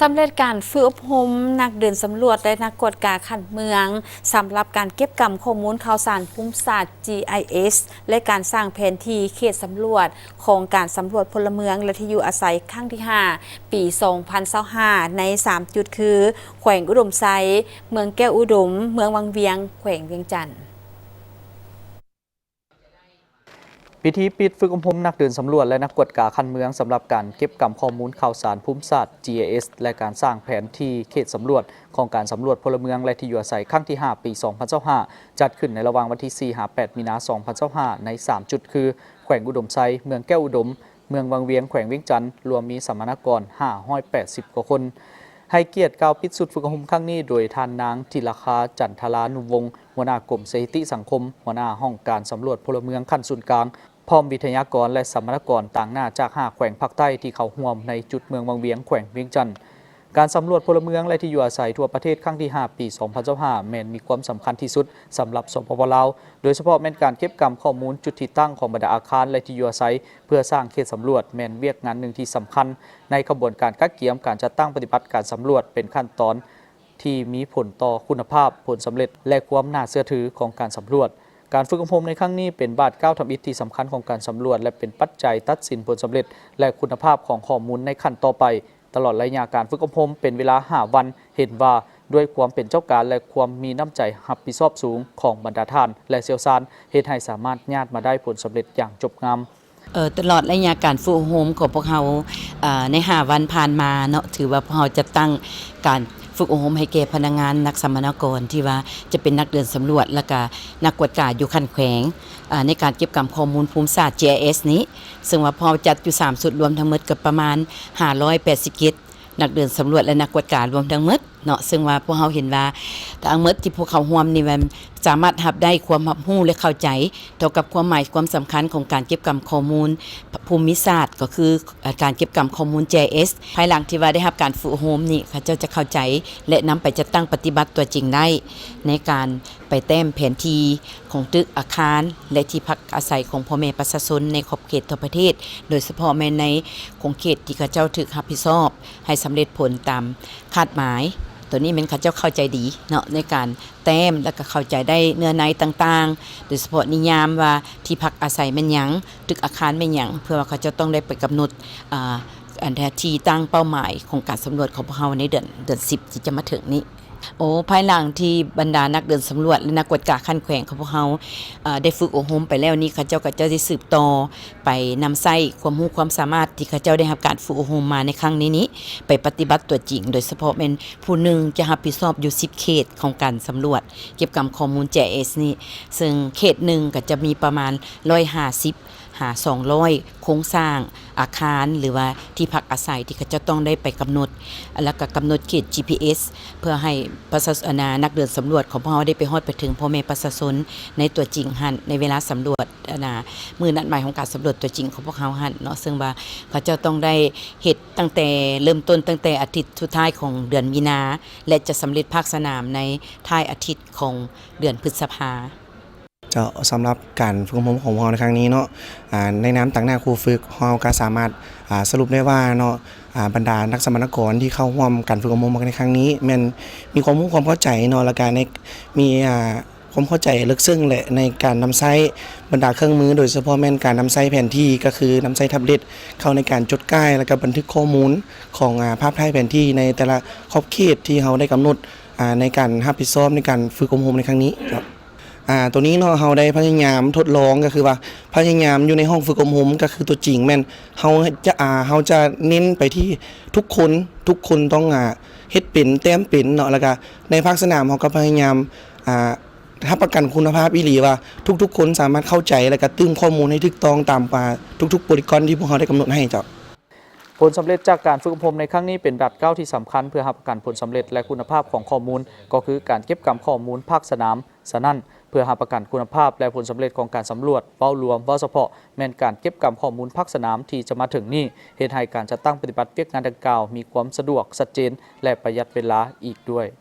ສຳເລັດການຝຶກອົບຮົມນັກເດີນສຳຫຼວດ ແລະ ນັກກວດກາຂັ້ນເມືອງ ສຳລັບການເກັບກຳຂໍ້ມູນຂ່າວສານພູມສາດ ຈີໄອເອສ ແລະ ການສ້າງແຜນທີ່ເຂດສຳຫຼວດຂອງການສຳຫຼວດພົນລະເມືອງ ແລະ ທີ່ຢູ່ອາໄສ ຄັ້ງທີຫ້າ ປີສອງພັນຊາວຫ້າ ໃນສາມຈຸດ ຄື ແຂວງອຸດົມໄຊ, ເມືອງແກ້ວອຸດົມ, ເມືອງວັງວຽງ, ແຂວງວຽງຈັນ. ພິທີປິດຝຶກອົບຮົມນັກເດີນສຳຫຼວດ ແລະ ນັກກວດກາຂັ້ນເມືອງ ສຳລັບການເກັບກຳຂໍ້ມູນຂ່າວສານພູມສາດ ຈີໄອເອສ ແລະ ການສ້າງແຜນທີ່ເຂດສຳຫຼວດຂອງການສຳຫຼວດພົນລະເມືອງ ແລະ ທີ່ຢູ່ອາໄສ ຄັ້ງທີຫ້າ ປີສອງພັນຊາວຫ້າ ຈັດຂຶ້ນໃນລະຫວ່າງວັນທີສີ່ ຫາ ແປດ ມີນາ ສອງພັນຊາວຫ້າ ໃນສາມຈຸດ ຄື ແຂວງອຸດົມໄຊ, ເມືອງແກ້ວອຸດົມ, ເມືອງວັງວຽງ, ແຂວງວຽງຈັນ, ລວມມີສຳມະນາກອນ ຫ້າຮ້ອຍແປດສິບ ກວ່າຄົນ. ໃຫ້ກຽດກ່າວປິດຊຸດຝຶກອົບຮົມຄັ້ງນີ້ໂດຍທ່ານນາງ ທິລະຄາ ຈັນທະລານຸວົງ, ຫົວໜ້າກົມສະຖິຕິສັງຄົມ, ຫົວໜ້າຫ້ອງການສຳຫຼວດພົນລະເມືອງຂັ້ນສູນກາງ, ພ້ອມວິທະຍາກອນ ແລະ ສຳມະນາກອນຕາງໜ້າຈາກຫ້າແຂວງພາກໃຕ້ທີ່ເຂົ້າຮ່ວມໃນຈຸດເມືອງວັງວຽງ ແຂວງວຽງຈັນ. ການສຳຫຼວດພົນລະເມືອງ ແລະ ທີ່ຢູ່ອາໄສທົ່ວປະເທດຄັ້ງທີຫ້າ ປີສອງພັນຊາວຫ້າ ແມ່ນມີຄວາມສຳຄັນທີ່ສຸດສຳລັບ ສປປ ລາວ, ໂດຍສະເພາະແມ່ນການເກັບກຳຂໍ້ມູນຈຸດທີ່ຕັ້ງຂອງບັນດາອາຄານ ແລະ ທີ່ຢູ່ອາໄສ ເພື່ອສ້າງເຂດສຳຫຼວດ ແມ່ນວຽກງານໜຶ່ງທີ່ສຳຄັນໃນຂະບວນການກະກຽມການຈັດຕັ້ງປະຕິບັດການສຳຫຼວດ ເປັນຂັ້ນຕອນທີ່ມີຜົນຕໍ່ຄຸນນະພາບ, ຜົນສຳເລັດ ແລະ ຄວາມໜ້າເຊື່ອຖືຂອງການສຳຫຼວດ. ການຝຶກອົບຮົມໃນຄັ້ງນີ້ເປັນບາດກ້າວທຳອິດທີ່ສຳຄັນຂອງການສຳຫຼວດ ແລະ ເປັນປັດໄຈຕັດສິນຜົນສຳເລັດ ແລະ ຄຸນນະພາບຂອງຂໍ້ມູນໃນຂັ້ນຕໍ່ໄປ. ຕະຫຼອດໄລຍະການຝຶກອົບຮົມເປັນເວລາຫ້າວັນ, ເຫັນວ່າດ້ວຍຄວາມເປັນເຈົ້າການ ແລະ ຄວາມມີນ້ຳໃຈຮັບຜິດຊອບສູງຂອງບັນດາທ່ານ ແລະ ຊ່ຽວຊານ ເຮັດໃຫ້ສາມາດຍາດມາໄດ້ຜົນສຳເລັດຢ່າງຈົບງາມ. ເອີ ຕະຫຼອດໄລຍະການຝຶກອົບຮົມຂອງພວກເຮົາ ເອີ ໃນຫ້າວັນຜ່ານມາເນາະ, ຖືວ່າພວກເຮົາຈັດຕັ້ງການຝຶກອົບຮົມໃຫ້ແກ່ພະນັກງານ, ນັກສຳມະນາກອນ ທີ່ວ່າຈະເປັນນັກເດີນສຳຫຼວດ ແລ້ວກະນັກກວດກາຢູ່ຂັ້ນແຂວງ ເອີ ໃນການເກັບກຳຂໍ້ມູນພູມສາດ ຈີໄອເອສ ນີ້, ເຊິ່ງວ່າພວກເຮົາຈັດຢູ່ສາມຊຸດ, ລວມທັງໝົດກໍປະມານຫ້າຮ້ອຍແປດສິບເຈັດ ນັກເດີນສຳຫຼວດ ແລະ ນັກກວດກາລວມທັງໝົດເນາະ, ເຊິ່ງວ່າພວກເຮົາເຫັນວ່າທັງໝົດທີ່ພວກເຂົາຮ່ວມນີ້ແມ່ນສາມາດຮັບໄດ້ຄວາມຮັບຮູ້ ແລະ ເຂົ້າໃຈຕໍ່ກັບຄວາມໝາຍຄວາມສຳຄັນຂອງການເກັບກຳຂໍ້ມູນພູມມິສາດ ກໍຄື ເອີ ການເກັບກຳຂໍ້ມູນ ຈີໄອເອສ ພາຍຫຼັງທີ່ວ່າໄດ້ຮັບການຝຶກອົບຮົມນີ້ ເຂົາເຈົ້າຈະເຂົ້າໃຈ ແລະ ນຳໄປຈັດຕັ້ງປະຕິບັດຕົວຈິງໄດ້ ໃນການໄປແຕ້ມແຜນທີ່ຂອງຕຶກອາຄານ ແລະ ທີ່ພັກອາໄສຂອງພໍ່ແມ່ປະຊາຊົນໃນຂອບເຂດທົ່ວປະເທດ, ໂດຍສະເພາະແມ່ນໃນຂົງເຂດທີ່ເຂົາເຈົ້າຖືກຮັບຜິດຊອບ ໃຫ້ສຳເລັດຜົນຕາມຄາດໝາຍ. ໂຕນີ້ແມ່ນເຂົາເຈົ້າເຂົ້າໃຈດີເນາະ ໃນການແຕ້ມ ແລ້ວກໍເຂົ້າໃຈໄດ້ເນື້ອໃນຕ່າງໆ, ໂດຍສະເພາະນິຍາມວ່າທີ່ພັກອາໄສແມ່ນຫຍັງ, ຕຶກອາຄານແມ່ນຫຍັງ, ເພື່ອວ່າເຂົາເຈົ້າຕ້ອງໄດ້ໄປກຳນົດ ອາ ອັນທີ່ຕັ້ງເປົ້າໝາຍຂອງການສຳຫຼວດຂອງພວກເຮົາໃນເດືອນ ເດືອນສິບທີ່ຈະມາເຖິງນີ້. ໂອ ພາຍຫຼັງທີ່ບັນດານັກເດີນສຳຫຼວດ ແລະ ນັກກວດກາຂັ້ນແຂວງຂອງພວກເຮົາ ເອີ ໄດ້ຝຶກອົບຮົມໄປແລ້ວນີ້, ເຂົາເຈົ້າກໍຈະໄດ້ສືບຕໍ່ໄປນຳໃຊ້ຄວາມຮູ້ຄວາມສາມາດທີ່ເຂົາເຈົ້າໄດ້ຮັບການຝຶກອົບຮົມມາໃນຄັ້ງນີ້ນີ້ ໄປປະຕິບັດຕົວຈິງ, ໂດຍສະເພາະແມ່ນຜູ້ໜຶ່ງຈະຮັບຜິດຊອບຢູ່ສິບເຂດຂອງການສຳຫຼວດເກັບກຳຂໍ້ມູນ ຈີໄອເອສ ນີ້, ເຊິ່ງເຂດໜຶ່ງກໍຈະມີປະມານຮ້ອຍຫ້າສິບ ຫາສອງຮ້ອຍໂຄງສ້າງອາຄານ ຫຼືວ່າທີ່ພັກອາໄສທີ່ເຂົາເຈົ້າຕ້ອງໄດ້ໄປກຳນົດ, ແລ້ວກໍກຳນົດເຂດ ຈີພີເອສ ເພື່ອໃຫ້ປະຊາ ອັນນາ ນັກເດີນສຳຫຼວດຂອງພວກເຮົາໄດ້ໄປຮອດໄປເຖິງພໍ່ແມ່ປະຊາຊົນໃນຕົວຈິງຫັ້ນ ໃນເວລາສຳຫຼວດ ອັນນາ ມື້ນັດໝາຍຂອງການສຳຫຼວດຕົວຈິງຂອງພວກເຮົາຫັ້ນເນາະ, ເຊິ່ງວ່າເຂົາເຈົ້າຕ້ອງໄດ້ເຮັດຕັ້ງແຕ່ເລີ່ມຕົ້ນ ຕັ້ງແຕ່ອາທິດສຸດທ້າຍຂອງເດືອນມີນາ ແລະ ຈະສຳເລັດພາກສະໜາມໃນທ້າຍອາທິດຂອງເດືອນພຶດສະພາ. ເຈົ້າ, ສຳລັບການຝຶກອົບຮົມຂອງພວກເຮົາໃນຄັ້ງນີ້ເນາະ, ອາ, ໃນນາມຕາງໜ້າຄູຝຶກ, ເຮົາກໍສາມາດ, ອາ, ສະຫຼຸບໄດ້ວ່າເນາະ, ອາ, ບັນດານັກສຳມະນາກອນທີ່ເຂົ້າຮ່ວມການຝຶກອົບຮົມໃນຄັ້ງນີ້ ແມ່ນມີຄວາມຮູ້ຄວາມເຂົ້າໃຈເນາະ, ແລ້ວກໍໃນ, ມີ, ອາ, ຄວາມເຂົ້າໃຈເລິກເຊິ່ງ ແລະ ໃນການນຳໃຊ້ບັນດາເຄື່ອງມື, ໂດຍສະເພາະແມ່ນການນຳໃຊ້ແຜນທີ່, ກໍຄືນຳໃຊ້ແທັບເລັດເຂົ້າໃນການຈົດກ່າຍ ແລ້ວກໍບັນທຶກຂໍ້ມູນຂອງ, ອາ, ພາບຖ່າຍແຜນທີ່ໃນແຕ່ລະຂອບເຂດທີ່ເຮົາໄດ້ກຳນົດ, ອາ, ໃນການຮັບຜິດຊອບໃນການຝຶກອົບຮົມໃນຄັ້ງນີ້ເນາະ. ອາ ໂຕນີ້ເນາະ ເຮົາໄດ້ພະຍາຍາມທົດລອງ ກໍຄືວ່າພະຍາຍາມຢູ່ໃນຫ້ອງຝຶກອົບຮົມ ກໍຄືຕົວຈິງແມ່ນເຮົາຈະ ອາ ເຮົາຈະເນັ້ນໄປທີ່ທຸກຄົນ, ທຸກຄົນຕ້ອງ ອາ ເຮັດເປັນ, ແຕ້ມເປັນເນາະ, ແລ້ວກະໃນພາກສະໜາມເຮົາກໍພະຍາຍາມ ອາ ຮັບປະກັນຄຸນນະພາບອີ່ຫຼີວ່າທຸກໆຄົນສາມາດເຂົ້າໃຈ ແລ້ວກະຕື່ມຂໍ້ມູນໃຫ້ຖືກຕ້ອງຕາມ ອາ ທຸກໆໂປລີກອນທີ່ພວກເຮົາໄດ້ກຳນົດໃຫ້ເຈົ້າ. ຜົນສຳເລັດຈາກການຝຶກອົບຮົມໃນຄັ້ງນີ້ເປັນບາດກ້າວທີ່ສຳຄັນເພື່ອຮັບປະກັນຜົນສຳເລັດ ແລະ ຄຸນນະພາບຂອງຂໍ້ມູນ, ກໍຄືການເກັບກຳຂໍ້ມູນພາກສະໜາມ. ສະນັ້ນ, ເພື່ອຮັບປະກັນຄຸນນະພາບ ແລະ ຜົນສຳເລັດຂອງການສຳຫຼວດ, ເວົ້າລວມ, ເວົ້າສະເພາະ, ແມ່ນການເກັບກຳຂໍ້ມູນພາກສະໜາມທີ່ຈະມາເຖິງນີ້ ເຮັດໃຫ້ການຈັດຕັ້ງປະຕິບັດວຽກງານດັ່ງກ່າວມີຄວາມສະດວກ, ຊັດເຈນ ແລະ ປະຢັດເວລາອີກດ້ວຍ.